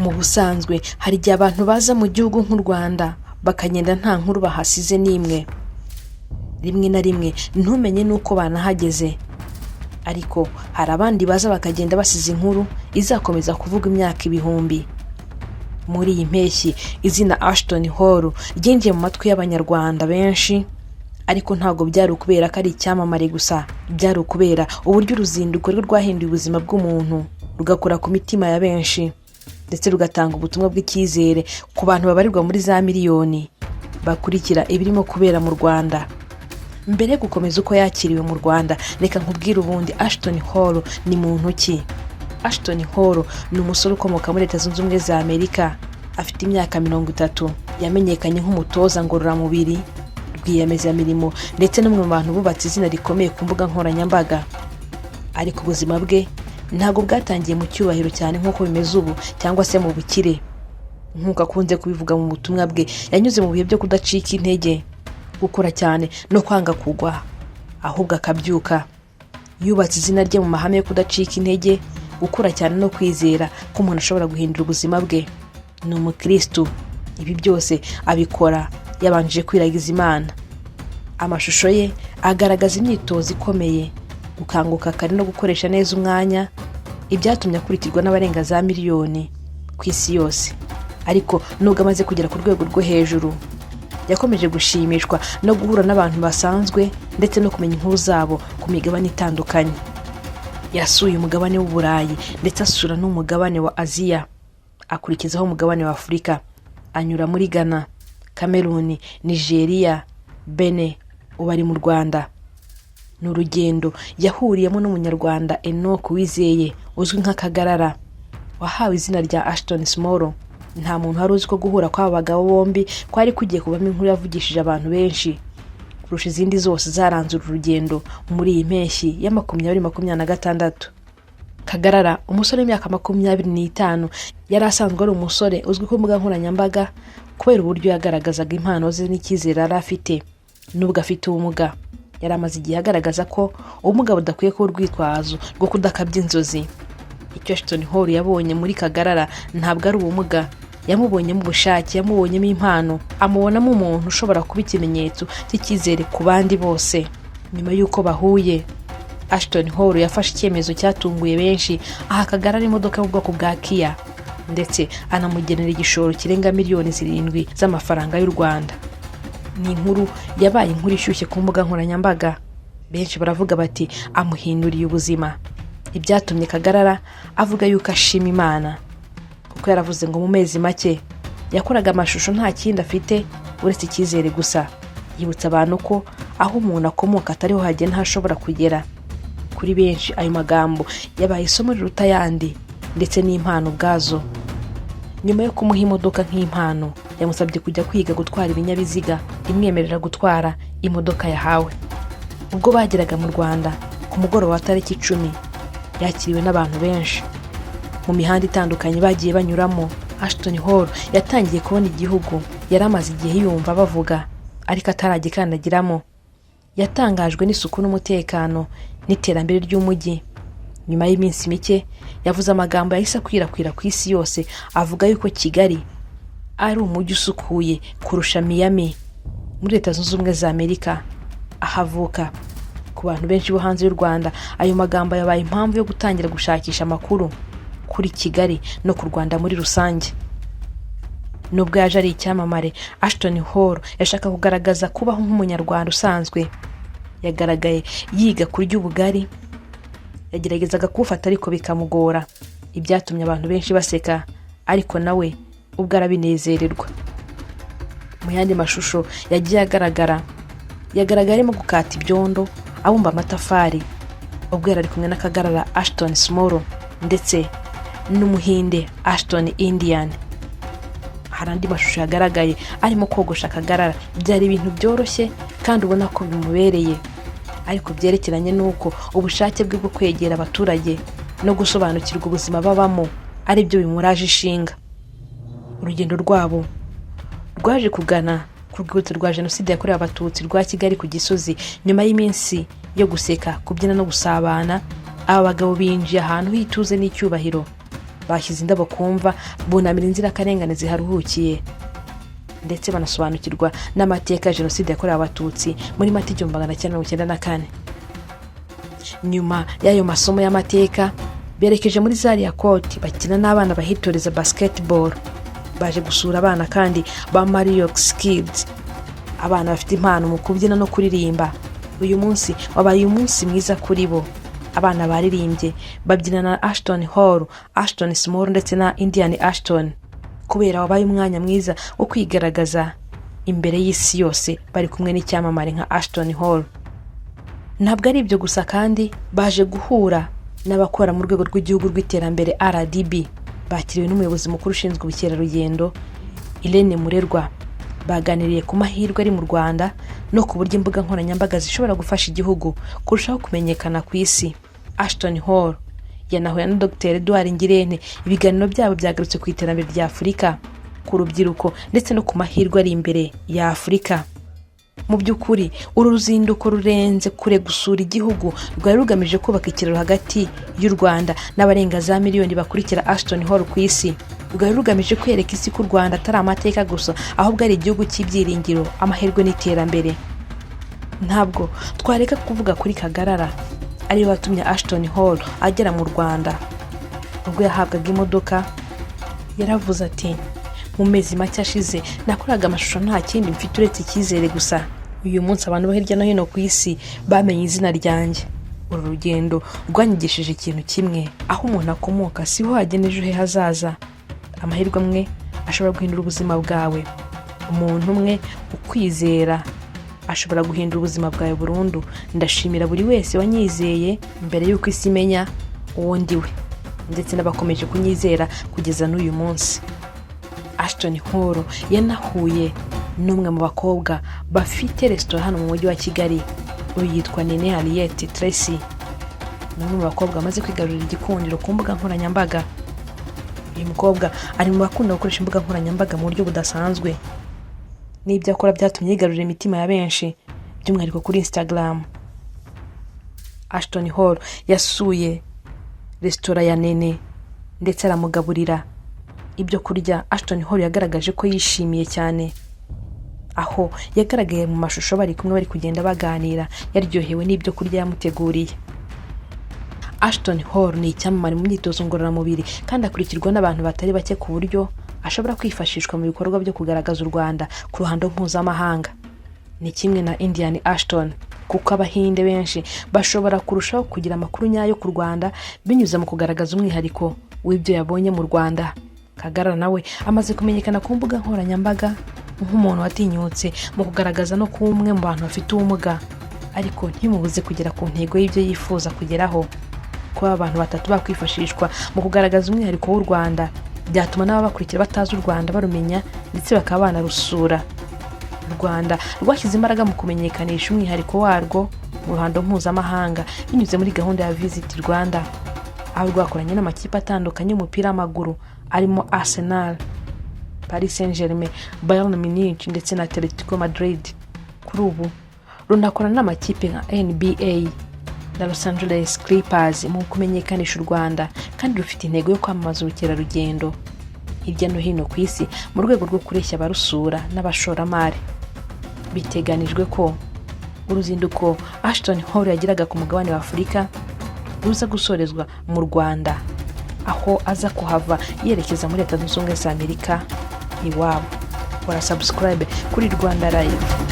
Mu busanzwe hari igihe abantu baza mu gihugu nk'u Rwanda bakagenda nta nkuru bahasize n'imwe, rimwe na rimwe ntumenye n'uko banahageze. Ariko hari abandi baza bakagenda basize inkuru izakomeza kuvuga imyaka ibihumbi. Muri iyi mpeshyi, izina Ashton Hall ryinjiye mu matwi y'Abanyarwanda benshi, ariko ntabwo byari ukubera ko ari icyamamare gusa. Byari ukubera uburyo uruzinduko rwe rwahinduye ubuzima bw'umuntu, rugakora ku mitima ya benshi, ndetse rugatanga ubutumwa bw'icyizere ku bantu babarirwa muri za miliyoni bakurikira ibirimo kubera mu Rwanda. Mbere yo gukomeza uko yakiriwe mu Rwanda, reka nkubwire ubundi Ashton Hall ni muntu ki. Ashton Hall ni umusore ukomoka muri Leta Zunze Ubumwe za Amerika, afite imyaka 30. Yamenyekanye nk'umutoza ngororamubiri, rwiyemezamirimo, ndetse n'umwe mu bantu bubatse izina rikomeye ku mbuga nkoranyambaga. Ariko ubuzima bwe ntabwo bwatangiye mu cyubahiro cyane nk'uko bimeze ubu cyangwa se mu bukire. Nk'uko akunze kubivuga mu butumwa bwe, yanyuze mu bihe byo kudacika intege, gukora cyane no kwanga kugwa ahubwo akabyuka. Yubatse izina rye mu mahame yo kudacika intege, gukora cyane no kwizera ko umuntu ashobora guhindura ubuzima bwe. Ni umukirisitu. Ibi byose abikora yabanje kwiragiza Imana. Amashusho ye agaragaza imyitozo ikomeye, gukanguka kare no gukoresha neza umwanya, ibyatumye akurikirwa n'abarenga za miliyoni ku isi yose. Ariko nubwo amaze kugera ku rwego rwo hejuru, yakomeje gushimishwa no guhura n'abantu basanzwe ndetse no kumenya inkuru zabo ku migabane itandukanye. Yasuye umugabane w'Uburayi ndetse asura n'umugabane wa Aziya, akurikizaho umugabane wa Afurika, anyura muri Ghana, Kameruni, Nigeria, Benin, ubu ari mu Rwanda. Ni urugendo yahuriyemo n'Umunyarwanda Enoch Wizeye uzwi nka Kagarara, wahawe izina rya Ashton Small. Nta muntu wari uzi ko guhura kw'aba bagabo bombi kwari kugiye kubamo inkuru yavugishije abantu benshi kurusha izindi zose zaranze uru rugendo muri iyi mpeshyi ya 2026. Kagarara, umusore w'imyaka 25, yari asanzwe ari umusore uzwi ku mbuga nkoranyambaga kubera uburyo yagaragazaga impano ze n'icyizere yari afite nubwo afite ubumuga. Yari amaze igihe agaragaza ko ubumuga budakwiye kuba urwitwazo rwo kudakabya inzozi. Icyo Ashton Hall yabonye muri Kagarara ntabwo ari ubumuga. Yamubonyemo ubushake, yamubonyemo impano, amubonamo umuntu ushobora kuba ikimenyetso cy'icyizere ku bandi bose. Nyuma y'uko bahuye, Ashton Hall yafashe icyemezo cyatunguye benshi, aha Kagarara imodoka yo mu bwoko bwa Kia, ndetse anamugenera igishoro kirenga miliyoni 7 z'amafaranga y'u Rwanda. Ni inkuru yabaye inkuru ishyushye ku mbuga nkoranyambaga. Benshi baravuga bati: "Amuhinduriye ubuzima." Ibyatumye Kagarara avuga yuko ashima Imana, kuko yaravuze ngo mu mezi make yakoraga amashusho nta kindi afite uretse icyizere gusa. Yibutsa abantu ko aho umuntu akomoka atariho hagena aho ashobora kugera. Kuri benshi, ayo magambo yabaye isomo riruta ayandi ndetse n'impano ubwazo. Nyuma yo kumuha imodoka nk'impano, yamusabye kujya kwiga gutwara ibinyabiziga imwemerera gutwara imodoka yahawe. Ubwo bageraga mu Rwanda ku mugoroba wa tariki 10, yakiriwe n'abantu benshi mu mihanda itandukanye bagiye banyuramo. Ashton Hall yatangiye kubona igihugu yari amaze igihe yumva bavuga ariko ataragikandagiramo. Yatangajwe n'isuku n'umutekano n'iterambere ry'umujyi. Nyuma y'iminsi mike, yavuze amagambo yahise akwirakwira ku isi yose, avuga yuko Kigali ari umujyi usukuye kurusha Miami muri Leta Zunze Ubumwe za Amerika, aho avuka. Ku bantu benshi bo hanze y'u Rwanda, ayo magambo yabaye impamvu yo gutangira gushakisha amakuru kuri Kigali no ku Rwanda muri rusange. Nubwo yaje ari icyamamare, Ashton Hall yashaka kugaragaza kubaho nk'Umunyarwanda usanzwe. Yagaragaye yiga kurya ubugari, yageragezaga kuwufata ariko bikamugora, ibyatumye abantu benshi baseka, ariko nawe ubwo arabinezererwa. Mu yandi mashusho yagiye agaragara, yagaragaye arimo gukata ibyondo, abumba amatafari, ubwo yari ari kumwe n'Akagarara Ashton Small ndetse n'Umuhinde Ashton Indian. Hari andi mashusho yagaragaye arimo kogosha Akagarara. Byari ibintu byoroshye kandi ubona ko bimubereye, ariko byerekeranye n'uko ubushake bwe bwo kwegera abaturage no gusobanukirwa ubuzima babamo ari byo bimuraje ishinga. Urugendo rwabo rwaje kugana ku rwibutso rwa Jenoside yakorewe Abatutsi rwa Kigali ku Gisozi. Nyuma y'iminsi yo guseka, kubyina no gusabana, aba bagabo binjiye ahantu h'ituze n'icyubahiro. Bashyize indabo ku mva, bunamira inzirakarengane ziharuhukiye, ndetse banasobanukirwa n'amateka ya Jenoside yakorewe Abatutsi muri Mata 1994. Nyuma y'ayo masomo y'amateka, berekeje muri Zaria Court bakina n'abana bahitoreza basketball. Baje gusura abana kandi ba Mariox Kids, abana bafite impano mu kubyina no kuririmba. Uyu munsi wabaye umunsi mwiza kuri bo. Abana baririmbye, babyina na Ashton Hall, Ashton Small ndetse na Indian Ashton, kubera wabaye umwanya mwiza wo kwigaragaza imbere y'isi yose bari kumwe n'icyamamare nka Ashton Hall. Ntabwo ari ibyo gusa kandi, baje guhura n'abakora mu rwego rw'igihugu rw'iterambere RDB. Bakiriwe n'umuyobozi mukuru ushinzwe ubukerarugendo, Irene Murerwa. Baganiriye ku mahirwe ari mu Rwanda no ku buryo imbuga nkoranyambaga zishobora gufasha igihugu kurushaho kumenyekana ku isi. Ashton Hall yanahuye na Dr Edouard Ngirente. Ibiganiro byabo byagarutse ku iterambere rya Afurika, ku rubyiruko ndetse no ku mahirwe ari imbere ya Afurika. Mu by'ukuri, uru ruzinduko rurenze kure gusura igihugu. Rwari rugamije kubaka ikiraro hagati y'u Rwanda n'abarenga za miliyoni bakurikira Ashton Hall ku isi. Rwari rugamije kwereka isi ko u Rwanda atari amateka gusa, ahubwo ari igihugu cy'ibyiringiro, amahirwe n'iterambere. Ntabwo twareka kuvuga kuri Kagarara, ariwe watumye Ashton Hall agera mu Rwanda. Ubwo yahabwaga imodoka, yaravuze ati: "Mu mezi make ashize nakoraga amashusho nta kindi mfite uretse icyizere gusa. Uyu munsi abantu bo hirya no hino ku isi bamenye izina ryanjye. Uru rugendo rwanyigishije ikintu kimwe: aho umuntu akomoka siho hagena ejo he hazaza. Amahirwe amwe ashobora guhindura ubuzima bwawe. Umuntu umwe ukwizera ashobora guhindura ubuzima bwawe burundu. Ndashimira buri wese wanyizeye mbere y'uko isi imenya uwo ndiwe, ndetse n'abakomeje kunyizera kugeza n'uyu munsi." Ashton Hall yanahuye n'umwe mu bakobwa bafite resitora hano mu mujyi wa Kigali. Uyu yitwa Nene Harriet Tracy, ni umwe mu bakobwa bamaze kwigarurira igikundiro ku mbuga nkoranyambaga. Uyu mukobwa ari mu bakunda gukoresha imbuga nkoranyambaga mu buryo budasanzwe, n'ibyo akora byatumye yigarurira imitima ya benshi, by'umwihariko kuri Instagram. Ashton Hall yasuye resitora ya Nene ndetse aramugaburira ibyo kurya. Ashton Hall yagaragaje ko yishimiye cyane, aho yagaragaye mu mashusho bari kumwe, bari kugenda baganira, yaryohewe n'ibyo kurya yamuteguriye. Ashton Hall ni icyamamare mu myitozo ngororamubiri kandi akurikirwa n'abantu batari bake, ku buryo ashobora kwifashishwa mu bikorwa byo kugaragaza u Rwanda ku ruhando mpuzamahanga. Ni kimwe na Indian Ashton, kuko Abahinde benshi bashobora kurushaho kugira amakuru nyayo ku Rwanda binyuze mu kugaragaza umwihariko w'ibyo yabonye mu Rwanda. Kagarara nawe amaze kumenyekana ku mbuga nkoranyambaga nk'umuntu watinyutse mu kugaragaza no kuba umwe mu bantu bafite ubumuga, ariko ntimubuze kugera ku ntego y'ibyo yifuza kugeraho. Kuba abantu batatu bakwifashishwa mu kugaragaza umwihariko w'u Rwanda byatuma n'ababakurikira batazi u Rwanda barumenya, ndetse bakaba banarusura. U Rwanda rwashyize imbaraga mu kumenyekanisha umwihariko warwo mu ruhando mpuzamahanga binyuze muri gahunda ya Visit Rwanda, aho rwakoranye n'amakipe atandukanye y'umupira w'amaguru arimo Arsenal, Paris Saint Germain, Bayern Munich ndetse na Atletico Madrid. Kuri ubu runakorana n'amakipe nka NBA na Los Angeles Clippers mu kumenyekanisha u Rwanda, kandi rufite intego yo kwamamaza ubukerarugendo hirya no hino ku isi mu rwego rwo kureshya abarusura n'abashoramari. Biteganijwe ko uruzinduko Ashton Hall yagiraga ku mugabane wa Afurika ruza gusorezwa mu Rwanda, aho aza kuhava yerekeza muri Leta Zunze Ubumwe za Amerika iwabo. Kora subscribe kuri Rwanda Live.